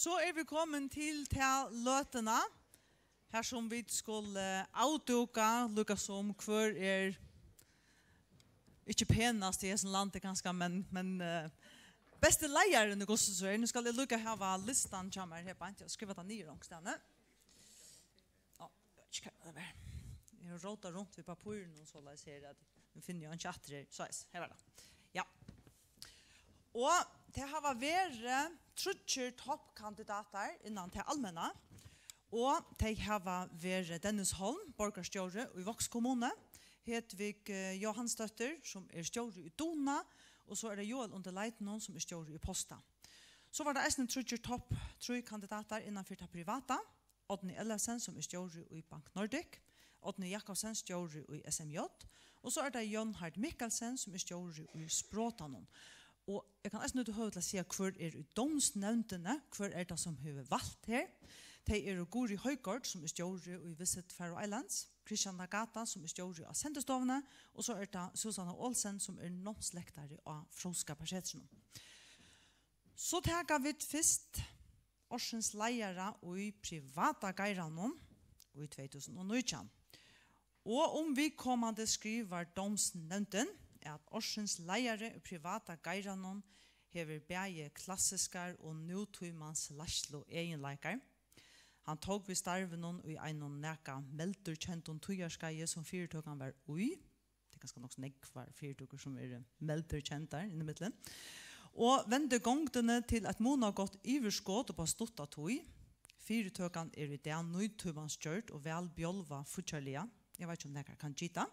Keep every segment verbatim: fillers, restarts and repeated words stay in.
So eru vit komin til ta løtuna, har sum vit skulu avdúka, líka sum hvør er ikki penast í hesum landi kanska, men, men, eh, besti leiðarin í hvussu so er. Nú skal eg líka hava listan hjá mær her beint. Eg skrivi tað niður onkustaðni. Á, eg veit ikki, hvar tað var. Eg havi rótað runt við pappírini og soleiðis her, at nú finni eg einki aftur her. So, yes, her var tað. Ja. Og tað hava verið tríggir toppkandidatar innan tað almenna. Og tey hava verið Dennis Holm, borgarstjóri í Vágs kommunu, Hedvig, eh, Jóhannsdóttir, sum er stjóri í Duna, og so er tað Joel Undir Leitinum, sum er stjóri í Posta. So var tað eisini tríggir topp trý kandidatar innan fyri tað privata. Árni Ellefsen, sum er stjóri í Bank Nordic, Árni Jakobsen, stjóri í S M J, og so er tað Jón Hart Mikkelsen, sum er stjóri í Sprotanum. Og eg kann eisini nýta høvið til at siga, hvør er í dómsnevndini, hvør er tað, sum hevur valt her? Tey eru Guðrið Højgaard, sum er stjóri í Visit Faroe Islands, Christian Nagata, sum er stjóri á Sendistovuni, og so er tað Susanna Olsen, sum er námslektari á Fróðskaparsetrinum. So taka vit fyrst ársins leiðara í privata geiranum í tvey túsund og nítjan. Og um viðkomandi skrivar dómsnevndin, at ársins leiðari í privata geiranum hevur bæði klassiskar og nútímans leiðslueginleikar. Hann tók við starvinum í einum nakað meldurkendum tíðarskeiði, sum fyritøkan var í. Tað er kanska nokk so nógvar fyritøkur, sum eru meldurkendar inn í millum. Og vendi gongdini til eitt munagott yvirskot upp á stutta tíð. Fyritøkan er í dag nútímansgjørd og væl bjálvað fíggjarliga. Eg veit ikki, um nakar kann gita.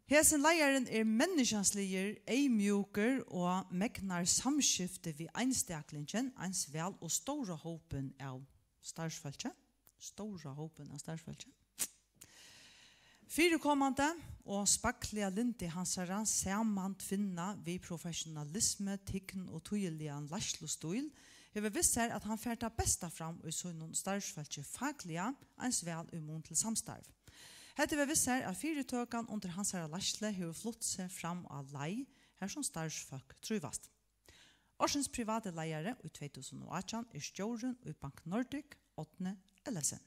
Hesin leiðarin er menniskjansligur, eyðmjúkur og megnar samskifti við einstaklingin, eins væl og stóra hópin av starvsfólki. Stóra hópin av starvsfólki. Fyrikomandi og spagliga lyndi hansara, samantvinna við professionalismu, tign og týðiligan leiðslustíl, hevur vist sær, at hann fær tað besta fram í sínum starvsfólki fakliga, eins væl í mun til samstarv. Hetta hevur vist sær, at fyritøkan undir hansara leiðslu hevur flutt seg fram á leið, har sum starvsfólk trívast. Ársins privati leiðari í tvey túsund og átjan er stjórin í Bank Nordic, Árni Ellefsen.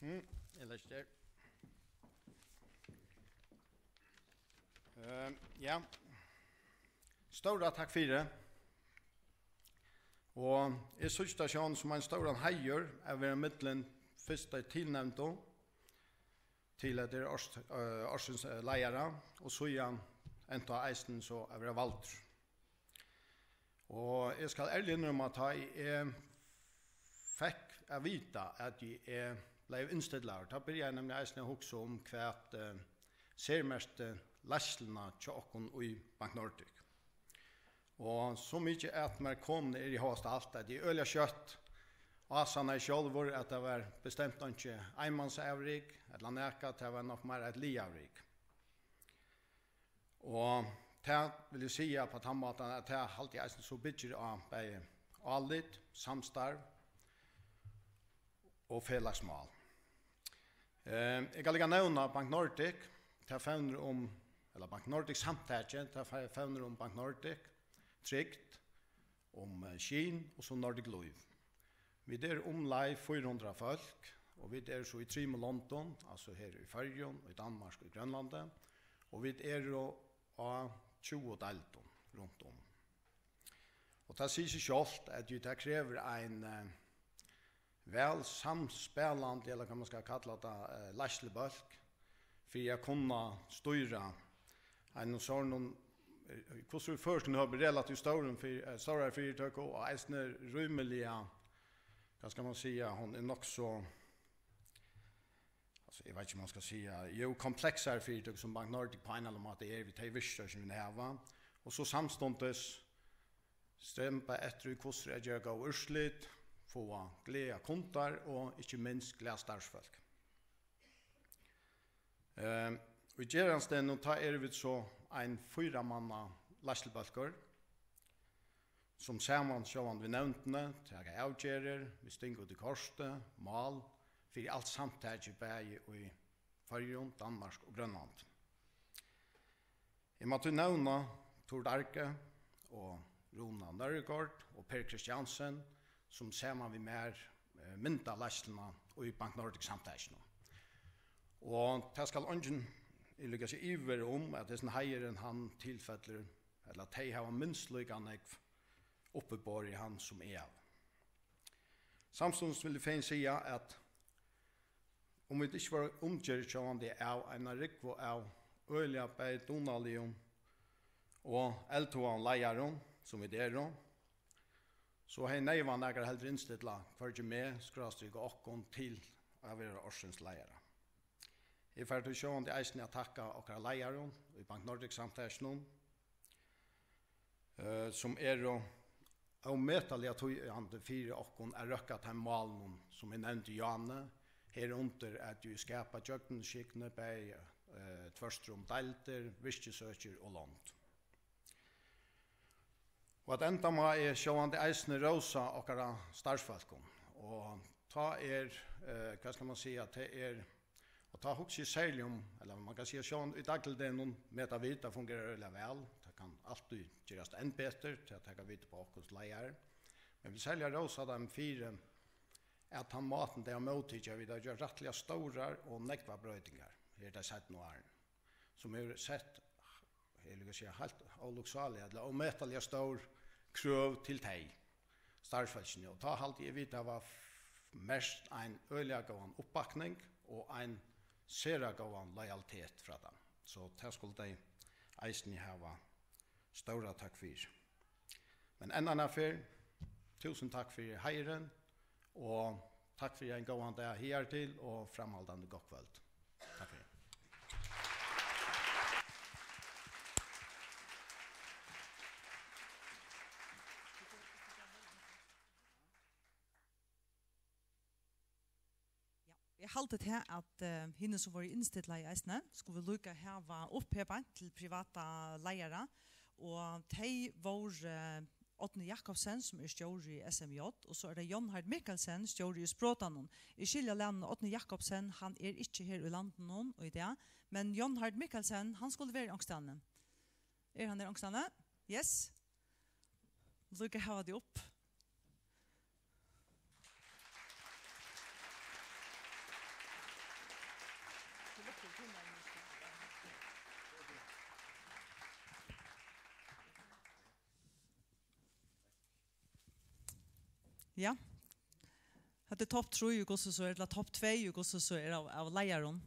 Mm, eg lesi her. Ehm, ja. Stóra takk fyri. Og eg síggi tað sjálvum sum ein stóran heiður at vera millum fyrstu tilnevndu til at vera árs-, eh, ársins, eh, leiðara, og síðan enntá eisini so at vera valdur. Og eg skal ærliga innrømma, at tá eg fekk at vita, at eg bleiv innstillaður, tá byrjaði eg nemliga eisini at hugsa um, hvat, eh, sermerkti leiðsluna hjá okkum í Bank Nordic. Og so mikið at mær komið er í hóast alt, at eg øgiliga skjótt ásannaði sjálvur, at tað var bestemt einki einmansavrik ella nakað, tað var nokk meira eitt liðavrik. Og tað vil eg siga á tann mátan, at tað haldi eg eisini so byggir á bæði álit, samstarv og felagsmál. Eh, eg kann líka nevna Bank Nordic, tað fevnir um, ella Bank Nordic samtakið, tað fe-, fevnir um Bank Nordic, trygd, um, eh, skinn og so Nordic Life. Vit eru umleið fýra hundrað fólk, og vit eru so í trimum londum, altso her í Føroyum, í Danmark og í Grønlandi, og vit eru á tjúgu deildum runt um. Og tað sigur seg sjálvt, at jú, tað krevur ein, eh, væl samspælandi, ella hvat man skal kalla tað, eh, leiðslubólk, fyri at kunna stýra einum sovorðnum, eh, hvussu er føroyskt nú, relativt stórum fyri-, eh, stórari fyritøku, og eisini rímiliga, hvat skal man siga, hon er nokk so, altso, eg veit ikki, um man skal siga, jú, kompleksari fyritøku, sum Bank Nordic á ein ella annan máta er, við tey virkir, sum vit hava, og so samstundis stremba eftir í, hvussu er at gera góð úrslit, fáa glaðar kundar og ikki minst glað starvsfólk. Eh, í gerandisdegnum, tá eru vit so ein fýra manna leiðslubólkur, sum saman sjálvandi við nevndini taka avgerðir, vit stinga út í kortið, mál fyri alt samtakið, bæði í Føroyum, Danmark og Grønland. Eg má tí nevna Tord Arge og Rúna Nørregaard og Per Christiansen, sum saman við mær, eh, mynda leiðsluna í Bank Nordic samtakinum. Og tað skal eingin, eg líka seg, ivur um, at hesin heiðurin, hann tilfellur, ella at tey hava minst líka nógv uppiborið hann, sum eg havi. Samstundis vil eg fegin siga, at um vit ikki vóru umgyrd sjálvandi av eina rúgvu av øgiliga bæði dugnaligum og eldhugaðum leiðarum, sum vit eru, so hevði neyvan nakar heldur innstillað hvørki meg, skrástrika okkum, til at vera ársins leiðara. Eg fari tí sjálvandi eisini at takka okkara leiðarum í Bank Nordic samtakinum, eh, sum eru ómetaliga týðandi fyri okkum at røkka teim málunum, sum eg nevndi í áðni, herundir at jú skapa gjøgnumskygni bæði, eh, tvørtur um deildir, virkisøkir og lond. Og at enda má eg sjálvandi eisini rósa okkara starvsfólkum. Og tá er, eh, hvat skal man siga, tað er, og tá hugsi eg serliga um, ella man kann siga, sjálvandi í dagligdegnum meta vit, tað fungerar øgiliga væl. Tað kann altíð gerast enn betur, til at taka vit upp á okkum leiðarar. Men vit serliga rósa teimum fyri, at tann mátin, tey hava móttikið, at vit hava gjørt rættiliga stórar og nógvar broytingar her tey seinnu árini, sum hevur sett, eg vil siga, heilt óluksáliga ella ómetaliga stór krøv til tey starvsfólkini, og tá haldi eg, vit hava f-, merkt ein øgiliga góðan uppbakning og ein sera góðan lojalitet frá teimum. So tað skulu tey eisini hava stóra takk fyri. Men enn eina ferð, túsund takk fyri heiðurin, og takk fyri ein góðan dag higartil og framhaldandi gott kvøld. Takk fyri. Ja, eg haldi til at, eh, hini sum vóru innstillaði eisini, skulu líka hava upp her beint til privata leiðara, og tey vóru, eh, Árni Jakobsen, sum er stjóri í S M J, og so er tað Jonhard Mikkelsen, stjóri í Sprotanum. Eg skilji av lærum, Árni Jakobsen, hann er ikki her í landinum í dag, men Jonhard Mikkelsen, hann skuldi verið onkrastaðni. Er hann her onkrastaðni? Yes. Líka hava tey upp. Ja. Hetta er topp trý í hvussu so er, ella topp tvey í hvussu so er av, av leiðarum.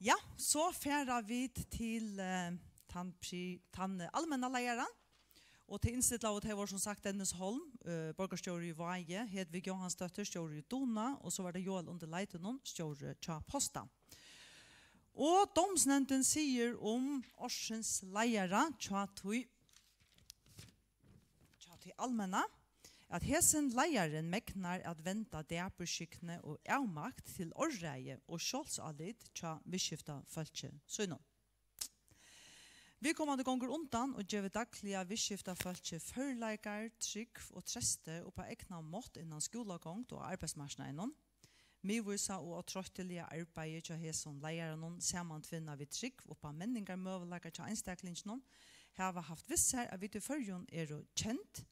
Ja, so fara vit til, eh, tann pri-, tann, eh, almenna leiðaran. Og tey innstillaðu, tey vóru sum sagt Dennis Holm, eh, borgarstjóri í Vági, Hedvig Jóhannsdóttir, stjóri í Duna, og so var tað Joel Undir Leitunum, stjóri hjá Posta. Og dómsnevndin sigur um ársins leiðara hjá tí, hjá tí almenna, at hesin leiðarin megnar at venda dapurskygni og avmakt til orðræði og sjálvsálit hjá viðskiftafólki sínum. Viðkomandi gongur undan og gevur dagliga viðskiftafólki førleikar, trúgv og treysti upp á egnan mátt innan skúlagongd og á arbeiðsmarknaðinum. Miðvísa og ótroyttiliga arbeiðið hjá hesum leiðaranum, samantvinnað við trúgv upp á menningarmøguleikar hjá einstaklinginum, hava havt við sær, at vit í Føroyum eru kend,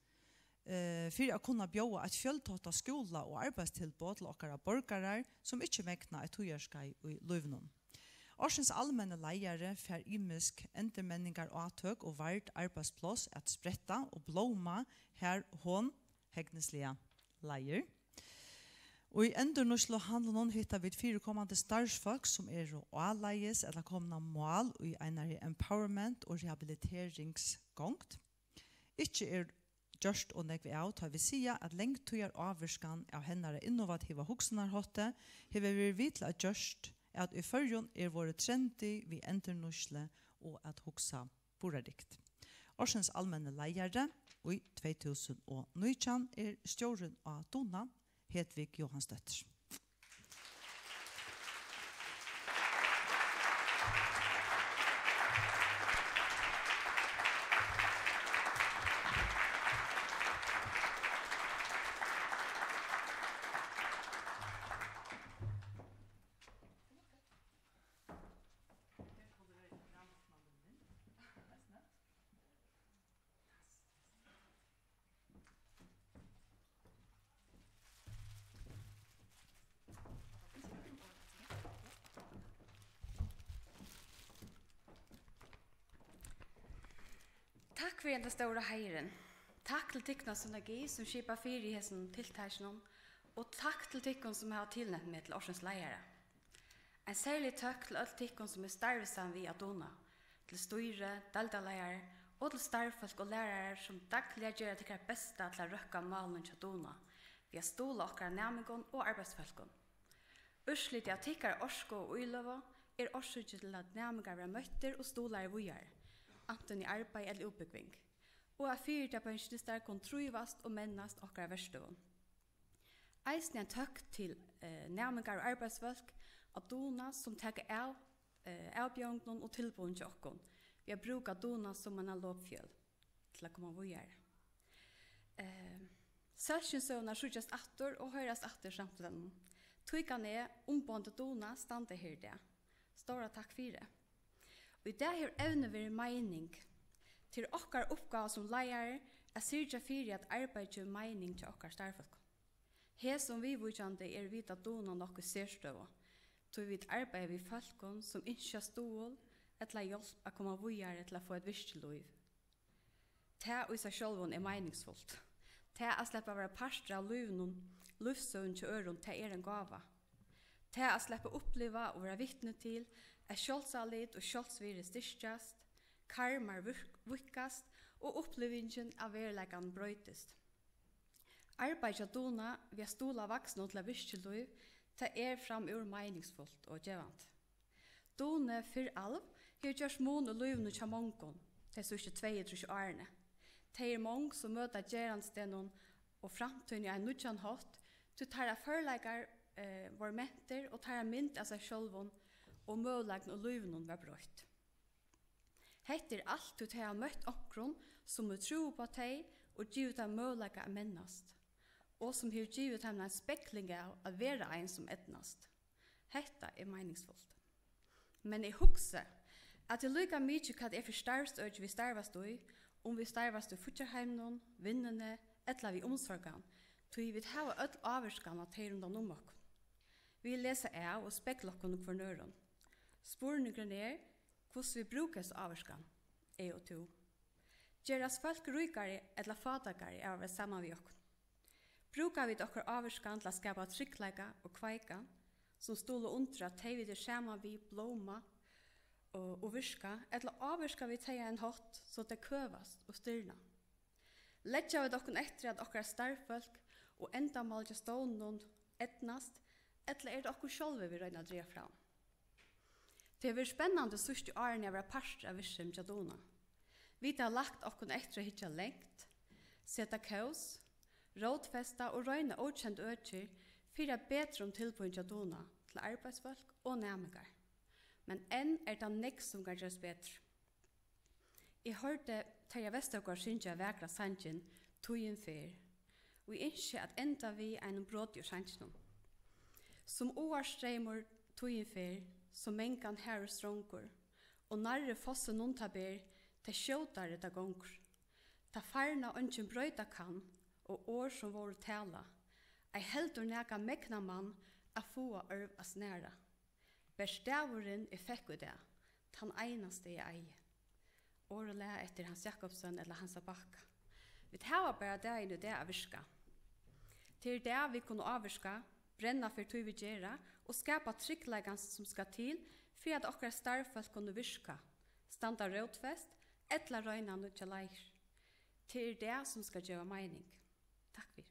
eh, fyri at kunna bjóða eitt fjøltáttað skúla- og arbeiðstilboð til okkara borgarar, sum ikki megna eitt tíðarskeið í lívinum. Ársins almenni leiðari fær ymisk endurmenningarátøk og vard arbeiðspláss at spretta og blóma, har hon hegnisliga leiðir. Og í endurnýtsluhandlunum hitta vit fyrikomandi starvsfólk, sum eru áleiðis ella komin á mál í einari empowerment og rehabiliteringsgongd. Ikki er gjørt ov nógv av, tá vit siga, at langtíðar ávirkan av hennara innovativa hugsanarhátti hevur verið við til at gjørt, at í Føroyum er vorðið trendy við endurnýtslu og at hugsa burðardygt. Ársins almenni leiðari í tvey túsund og nítjan er stjórin á Duna, Hedvig Jóhansdóttir. Takk fyri henda stóra heiðurin. Takk til tykkum av Synergi, sum skipa fyri hesum tiltakinum, og takk til tykkum, sum hava tilnevnt meg til ársins leiðara. Ein serlig tøkk til øll tykkum, sum er starvsam við at Dugna, til stýri, deildarleiðarar og til starvsfólk og lærarar, sum dagliga gera tykkara besta til at røkka málunum hjá Dugna við at stuðla okkara næmingum og arbeiðsfólkum. Úrslitið av tykkara orku og íløgu er orsøkin til, at næmingar verða møttir og stuðlaðir víðari, antin í arbeiði ella útbúgving, og at fyritøkumenniskjuni kunnu trívast og mennast okkara verkstøðum. Eisini ein tøkk til, eh, næmingar og arbeiðsfólk á Dugna, sum taka av, eh, avbjóðingunum og tilboðum hjá okkum, við at brúka Dugna sum eina lopfjøl til at koma víðari. Eh, Sólskinssøgurnar síggjast aftur og hoyrast aftur í samfelagnum. Tí kann eg, umboðandi Dugna, standa her í dag. Stóra takk fyri. Og í dag hevur evnið verið meining. Tað er okkara uppgáva sum leiðarar at syrgja fyri, at arbeiðið gevur meining hjá okkara starvsfólkum. Hesum viðvíkjandi eru vit á Dugna nokk í serstøðu, tí vit arbeiða við fólkum, sum ynskja stuðul ella hjálp at koma víðari til at fáa eitt virkiligt lív. Tað í sær sjálvum er meiningsfult. Tað at sleppa at vera partur av lívinum, lívssøguni hjá øðrum, tað er ein gáva. Tað at sleppa at uppliva og vera vitni til, at sjálvsálit og sjálvsvirði styrkjast, karmar vík-, víðkast og upplivingin av veruleikanum broytist. Arbeiðið hjá Dugna við at stuðla vaksnum til eitt virkið lív, tað er framúr meiningsfult og gevandi. Dugni fyrr alv hevur gjørt mun í lívinum hjá mongum tey síðstu tveyogtrýss árini. Tey eru mong, sum møta gerandisdegnum og framtíðini á ein nýggjan hátt, tí teirra førleikar, eh, vóru mentir og teirra mynd av sær sjálvum og møguleikum í lívinum var broytt. Hetta er alt, tí tey hava møtt onkrum, sum hevur trúð upp á tey og givið teimum møguleika at mennast, og sum hevur givið teimum ein spegling av at vera ein, sum eydnast. Hetta er meiningsfult. Men eg hugsi, at tað er líka mikið, hvat tað er fyri starvsøki, vit starvast í, um vit starvast í fíggjarheiminum, vinnuni ella við umsorgan, tí vit hava øll ávirkan á tey rundan um okkum. Vit lesa av og spegla okkum í hvørjum øðrum. Spurningurin er, hvussu vit brúka hesa ávirkan, eg og tú. Gerast fólk ríkari ella fátækari av at vera saman við okkum? Brúka vit okkara ávirkan til at skapa tryggleika og kveikan, sum stuðla undir, at tey, vit eru saman við, blóma og, og virka, ella ávirka vit tey á ein hátt, so tey køvast og stirðna? Leggja vit okkum eftir, at okkara starvsfólk og endamál hjá stovninum eydnast, ella er tað okkum sjálvi, vit royna at draga fram? Tað hevur verið spennandi síðstu árini at vera partur av virksemi hjá Dugna. Vit hava lagt okkum eftir at hyggja langt, seta kós, rótfesta og royna ókend økir fyri at betra um tilboðini hjá Dugna til arbeiðsfólk og næmingar. Men enn er tað nógv, sum kann gerast betur. Eg hoyrdi Terja Vestergaard syngja vakra sangin Tíðin fer, og eg ynski at enda við einum broti úr sanginum. Sum áarstreymur tíðin fer, sum mangan harður strongur, og nærri fossinum tað ber, tess skjótari tað gongur. Tað farna eingin broyta kann, og orð sum vóru talað, ei heldur nakað megna man at fáa ørv at snara. Bert dagurin eg fekk í dag, tann einasti eg eigi. Orð og lag eftir Hans Jakobsen ella Hans á Bakka. Vit hava bara dagin í dag at virka. Tað er í dag, vit kunnu ávirka, brenna fyri tí, vit gera, og skapa tryggleikan, sum skal til fyri at okkara starvsfólk kunnu virka, standa rótfest ella royna nýggjar leiðir. Tað er í dag, sum skal geva meining. Takk fyri.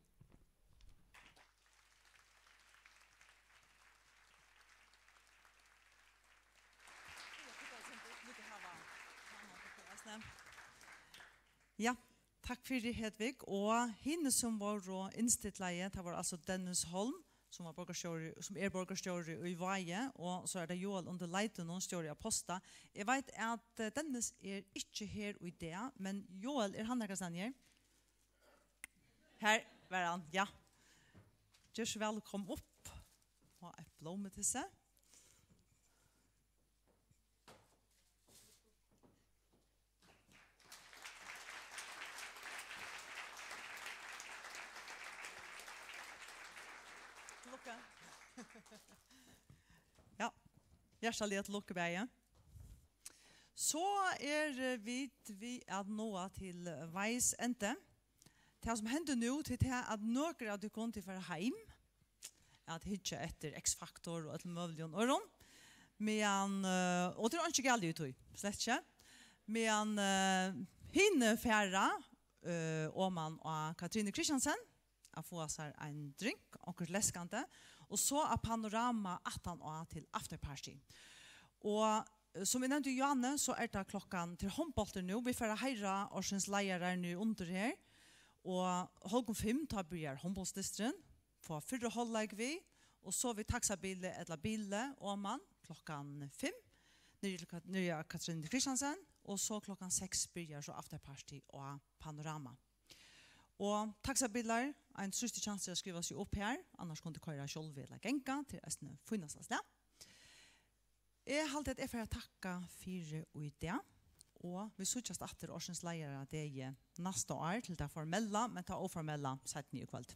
Ja, takk fyri, Hedvig. Og hini sum vóru innstillaði, tað var altso Dennis Holm, sum var borgarstjóri, sum er borgarstjóri í Vági, og so er tað Joel Undir Leitunum, stjóri á Posta. Eg veit at, eh, Dennis er ikki her í dag, men Joel, er hann nakað staðni her? Her var hann, ja. Ger so væl at koma upp. Og eitt blómutyssi. Til lukku. Ja, hjartaliga til lukku, bæði. So eru vit við at náa til veis enda. Tað, sum hendir nú, tað er tað, at nøkur av tykkum, tit fara heim at hyggja eftir X Factor og øllum møguligum øðrum. Meðan, eh, og tað er einki galið í tí, slett ikki. Meðan, eh, hini fara, eh, oman á Katrine Christiansen at fáa sær ein drink, okkurt leskandi, og so á Panorama aftan á til afterparty. Og, eh, sum eg nevndi, Johanne, so er tað klokkan til hondbóltur nú. Vit fara at hoyra ársins leiðarar niðri undir her. Og hálvgum fimm, tá byrjar hondbóltsdysturin. Fáa fyrra hálvleik við, og so við taxabili ella bili oman klokkan fimm, niðri til Kat-, niðri á Katrine Christiansen, og so klokkan seks byrjar so afterparty á Panorama. Og taxabilar, ein síðsti kjansur at skriva seg upp her, annars kunnu tit koyra sjálvi ella ganga, tað er eisini fínasta stað. Eg haldi, at eg fari at takka fyri í dag, og vit síggjast aftur ársins leiðaradegi næsta ár til tað formella, men tað óformella seinni í kvøld.